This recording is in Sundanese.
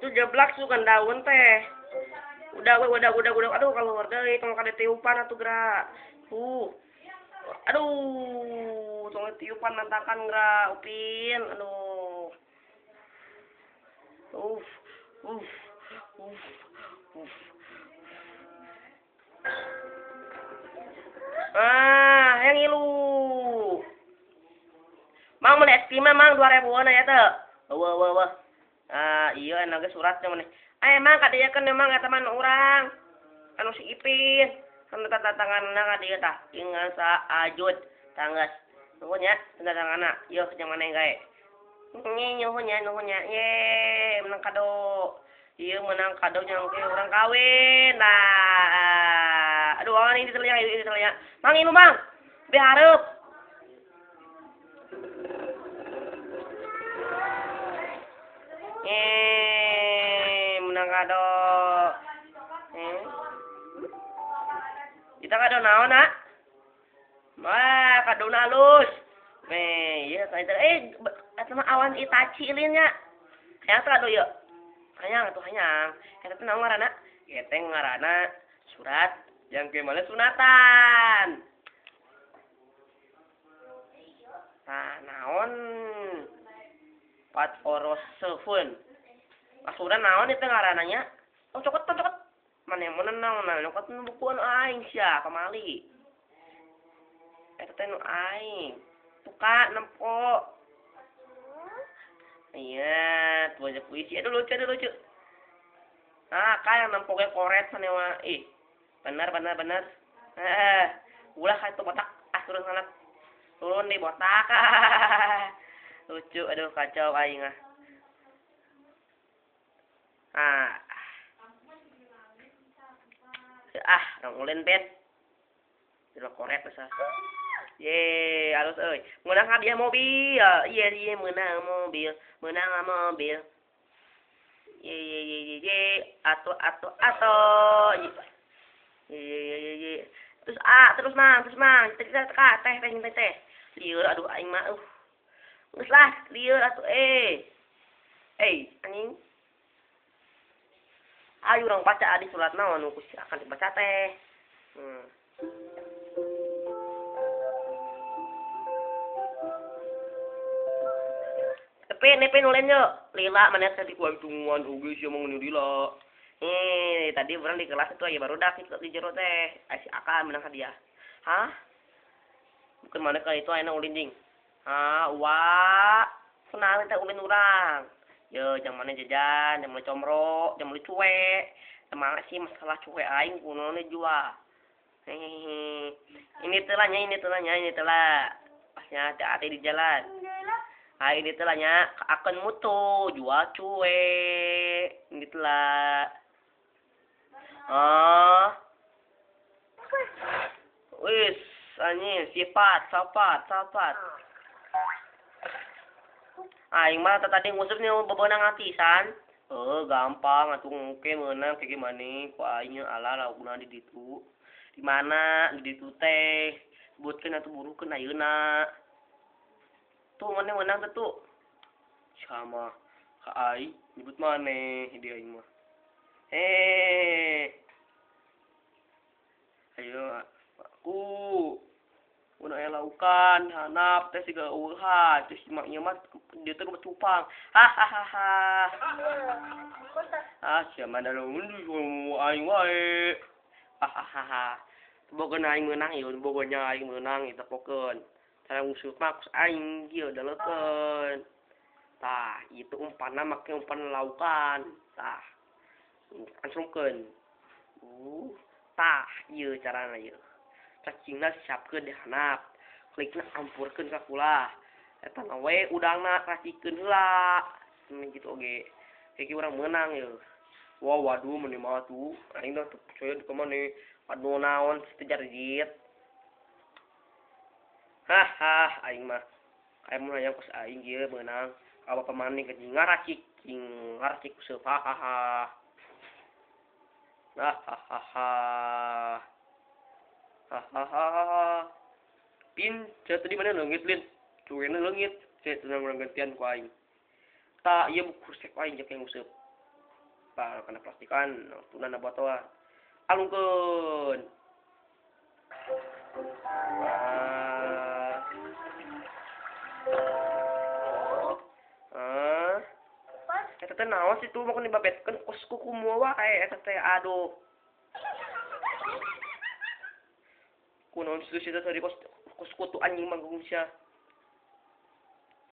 Itu jeblak sukan daun teh. Udah we, udah. Aduh, keluar deui tong kada tiupan atuh geura. Aduh, tong tiupan mantakan geura, Upin. Aduh. Uff. Ah, yang ngilu. Mang mun es krim mang 2000-an aya teu. Wah. Ah, iya enak ge suratnya maneh. Emang kadieu memang eta mah urang. Anu si Ipin. Kan tanda tanganna ka dieu tah. Ingan saajud tanggas. Nuhun nya tanda tanganna. Yeuh jeung maneh gae. Nuhun nya. Ye, menang kado. Ieu menang kado nyangke urang kawin. Nah. Aduh, awan ini telinga. Mang ilu mang. Be hareup. Menang kado. Kita kado naon, nak? Wah, kado halus. Meh, ieu ka eta mah awan Itachi lin nya. Hayang teh kado ieu. Hayang atuh hayang. Eta teh naon ngaranna? Ieu teh ngaranna surat yang ke mana sunatan. Nah, naon? Pat oros seven. Maksudna naon itu ngaranna nya? Oh, cokot. Mana naon nyokot nu bukuan aing sia pamali. Eta teh nu aing. Tuka nempo. Iya, tuh aja puisi. Aduh lucu. Ah, kayak nempo ge koret mana mah. Ih. Benar. Ulah ka itu botak. Ah, turun sana. Turun nih botak. Lucu, aduh kacau aing ah. Ah, rong ulin ben. Jelek koret besar. Ye, halus euy. Meunang hadiah mobil. Iya, meunang mobil. Meunang mobil. Ye. Ato. Ye. Terus terus mang. Teh. Lieur aduh aing mah. Geus lah, lieur atuh anjing. Ayo urang baca adi surat naon nu akan dibaca teh. Nepe nulen yo. Lila mana tadi kuantungan oge sia mah lila. Tadi urang di kelas itu aya barudak di jero teh. Si Aka menang hadiah. Hah? Bukan mana ka itu ayeuna ulin jing. Ah, wah. Kunaon teh ulin urang. Yo, jang mana jajan, jang mana comro, jang mana cuek. Emang sih masalah cuek aing kuno jua. Hehehe. Ini telah. Pasnya hati-hati di jalan. Ah, ini telahnya akan mutu jual cuek. Ini telah. Ah. Wis, anjing sifat, sapat. Aing mah tadi ngusupnya bebenang atisan. Gampang atuh engke meunang kayak gimana ku aing ala laukna di ditu. Di mana di ditu teh? Sebutkeun atuh burukeun ayeuna. Tuh mana menang teh tuh. Sama ka aing nyebut maneh di aing mah. Ayo aku mun aya laukan hanap teh siga eueuhan teh si mak ieu mah dia teh cupang. Hahaha. Ah, sia mah da aing wae. Hahaha. Boga aing meunang ieu, boga nya aing meunang eta pokeun. Cara nguseup mah kus aing kieu daleukeun. Tah, itu umpanna make umpan laukan. Tah. Ansrungkeun. Tah, ieu carana ieu. Cacingna siapkeun di handap. Klikna ampurkeun ka kula. Eta na we udangna racikeun heula. Gitu oge. Kayak urang meunang ieu. Wah, waduh meni mah tuh. Aing dah teu percaya ka maneh. Aduh naon teu jarjit. Haha, aing mah. Kayak mun hayang kos aing ieu meunang. Ka bapa maneh ke ngaracik, ngaracik useup. Hahaha. Hahaha. Hahaha. Pin, saya tadi mana leungit lin. Cuena leungit, saya tenang urang gantian ku aing. Ta ieu buku resep aing jeung nguseup. Apa kana plastikan tunana batoa. Alungkeun. Ah. Eta teh naon sih tuh mau dibabetkeun kos kuku wae eta teh aduh. Kunaon situ tadi kos kos kutu anjing manggung sia.